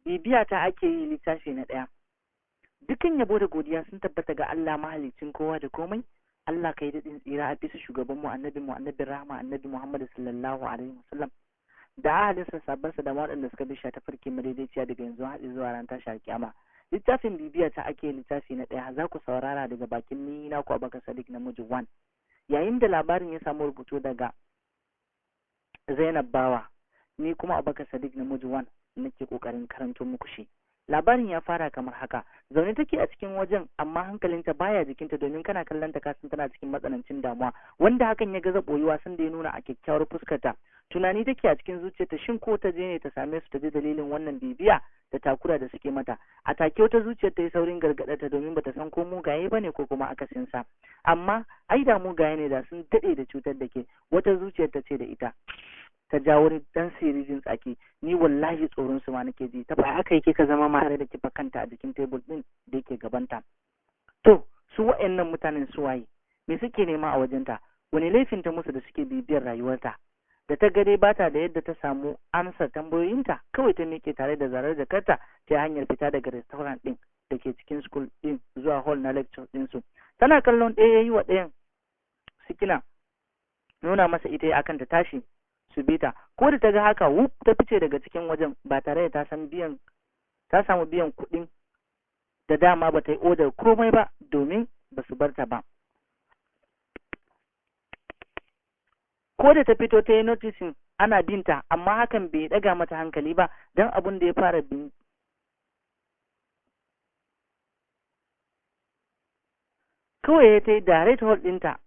Bibiya ta ake yi, littafi na ɗaya. Dukkan yabo da godiya sun tabbata ga Allah, mahaliccin kowa da komai. Allah, ka yi daɗin tsira a bisa shugabanmu, annabin mu, annabin rahama, Annabi Muhammad sallallahu alaihi wasallam, da ahalinsa, sahabbansa, da waɗanda suka bi ta farki madaidaiciya daga yanzu har zuwa ran tashi kiyama. Littafin Bibiya ta ake, littafi na ɗaya, za ku saurara daga bakin ni na ku, Abubakar Sadiq Namiji One, yayin da labarin ya samu rubutu daga Zainab Bawa. Ni kuma Abubakar Sadiq Namiji One nake kokarin karanto muku shi. Labarin ya fara kamar haka: zaune take a cikin wajen, amma hankalinta baya jikinta, domin kana kallon ta kasan tana cikin matsanancin damuwa, wanda hakan ya gaza boyuwa sanda ya nuna a kyakkyawar fuskarta. Tunani take a cikin zuciyarta, shin ko ta je ne ta same su, ta ji dalilin wannan bibiya da takura da suke mata? A take wata zuciyar ta yi saurin gargaɗa ta, domin bata san ko mugaye bane ko kuma akasin sa. Amma ai da mugaye ne, da sun daɗe da cutar da ke, wata zuciyar ta ce da ita. Ta ja wani dan siririn tsaki. Ni wallahi tsoron su ma nake ji, ta ba haka yake ka zama mare da kifa kanta a jikin tebur din da yake gabanta. To, su wa'annan mutanen su waye? Me suke nema a wajenta? Wani laifin ta musu da suke bibiyar rayuwarta? Da ta gare bata da yadda ta samu amsar tambayoyinta, kawai ta miƙe tare da zarar jakarta, ta hanyar fita daga restaurant din da ke cikin school din zuwa hall na lecture din su. Tana kallon ɗaya yayi wa ɗayan sikina, nuna masa ita akan ta tashi su bi ta. Ko da ta ga haka, wuf, ta fice daga cikin wajen ba tare da ta san biyan ta samu biyan kuɗin da dama ba ta yi odar komai ba, domin ba su bar ta ba. Ko da ta fito, ta yi noticing ana binta, amma hakan bai ɗaga mata hankali ba, don abun da ya fara bin kawai ta yi direct hall ɗinta,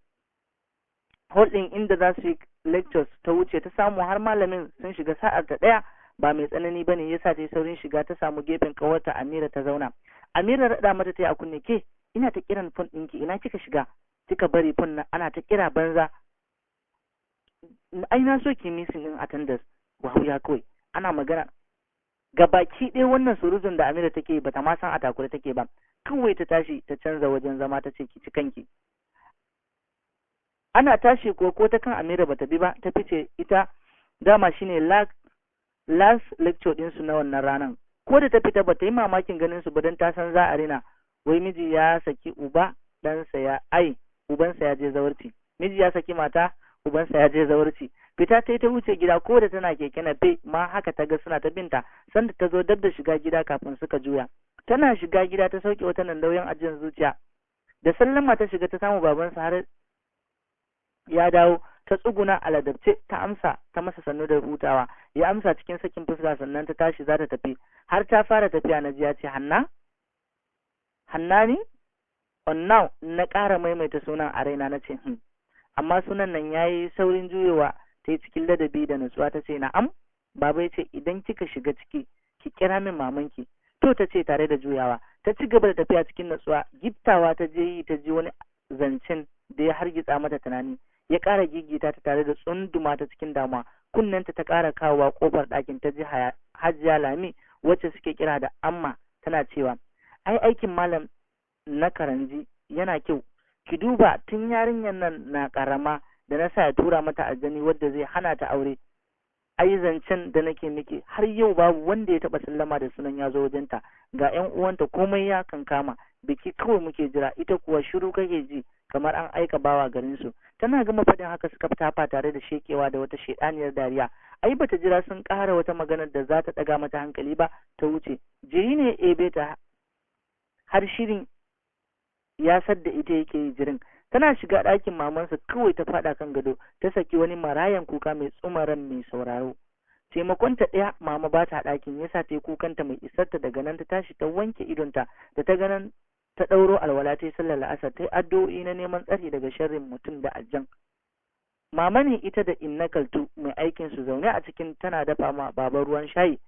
hall ɗin inda za su yi lectures. Ta wuce, ta samu har malamin sun shiga. Sa'ar ta ɗaya ba mai tsanani ba ne yasa ta yi saurin shiga, ta samu gefen kawarta Amira ta zauna. Amira raɗa mata ta yi a kunne, "Ke, ina ta kiran phone ɗinki, ina kika shiga kika bari phone na ana ta kira banza? Ai na so ki missing ɗin attendance." Ya kawai ana magana ga baki ɗaya, wannan surutun da Amira take, bata ma san a takure take ba. Kawai ta tashi ta canza wajen zama, ta ce, "Ki ci kanki." Ana tashi ko ta kan Amira bata bi ba, ta fice. Ita dama shine last lecture ɗinsu na wannan ranan. Ko da ta fita, bata yi mamakin ganin su ba, don ta san za a rina. Wai miji ya saki uba, ɗansa ya ai ubansa ya je zawarci. Miji ya saki mata, ubansa ya je zawarci. Fita ta yi, ta wuce gida. Ko da tana keke nape ma, haka ta ga suna ta binta. Sanda ta zo dab da shiga gida kafin suka juya. Tana shiga gida ta sauke wata nan nauyin ajiyar zuciya. Da sallama ta shiga, ta samu babansa har ya dawo. Ta tsuguna a ladabce ta amsa, ta masa sannu da hutawa. Ya amsa cikin sakin fuska, sannan ta tashi za ta tafi. Har ta fara tafiya na ji ya ce, "Hanna, Hanna ne?" On now na ƙara maimaita sunan a raina, na ce, Amma sunan nan ya yi saurin juyowa ta yi cikin ladabi da nutsuwa, ta ce, "Na'am, Baba." Ya ce, "Idan kika shiga ciki, ki kira min mamanki." "To," ta ce tare da juyawa. Ta ci gaba da tafiya cikin nutsuwa. Giftawa ta je yi, ta ji wani zancen da ya hargitsa mata tunani, ya ƙara gigita ta tare da tsunduma ta cikin damuwa. Kunnenta ta ƙara kawowa ƙofar ɗakin, ta ji Hajiya Lami, wacce suke kira da Amma, tana cewa, "Ai aikin malam na Karanji yana kyau. Ki duba, tun yarinyar nan na ƙarama da na sa ya tura mata aljani wadda zai hana ta aure. Ai zancen da nake miki, har yau babu wanda ya taɓa sallama da sunan ya zo wajenta. Ga 'yan uwanta komai ya kankama, biki kawai muke jira, ita kuwa shiru kake ji kamar an aika bawa garin su." Tana gama faɗin haka suka tafa tare da shekewa da wata shedaniyar dariya. Ai bata jira sun ƙara wata maganar da za ta ɗaga mata hankali ba, ta wuce. Jiri ne ebe ta, har shirin ya sadda ita yake yi jirin. Tana shiga ɗakin mamansa kawai ta faɗa kan gado, ta saki wani marayan kuka mai tsumaran mai sauraro. Taimakonta ɗaya, mama ba ta ɗakin, yasa ta yi kukanta mai isarta. Daga nan ta tashi ta wanke idonta, da ta ganin ta ɗauro alwala, ta yi sallar la'asar, ta yi addu'o'i na neman tsari daga sharrin mutum da aljan. Mama ne ita da Inna Kaltu mai aikin su zaune a cikin, tana dafa ma baba ruwan shayi.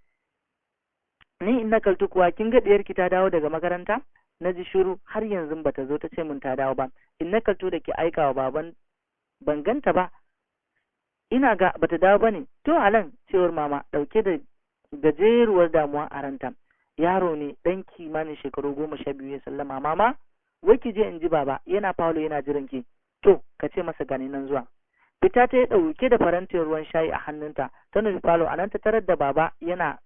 "Ni Inna Kaltu kuwa, kin ga ɗiyarki ta dawo daga makaranta? Na ji shiru, har yanzu bata zo ta ce min ta dawo ba." Inna Kaltu da ke aika wa baban, "Ban ganta ba, ina ga bata dawo bane." "To halan," cewar mama ɗauke da gajeruwar damuwa a ranta. Yaro ne ɗan kimanin shekaru 12 ya sallama. "Mama, wai ki je in ji baba yana falo yana jiran ki." "To, ka ce masa gani nan zuwa." Fita ta yi ɗauke da farantin ruwan shayi a hannunta, ta nufi falo. A nan ta tarar da baba yana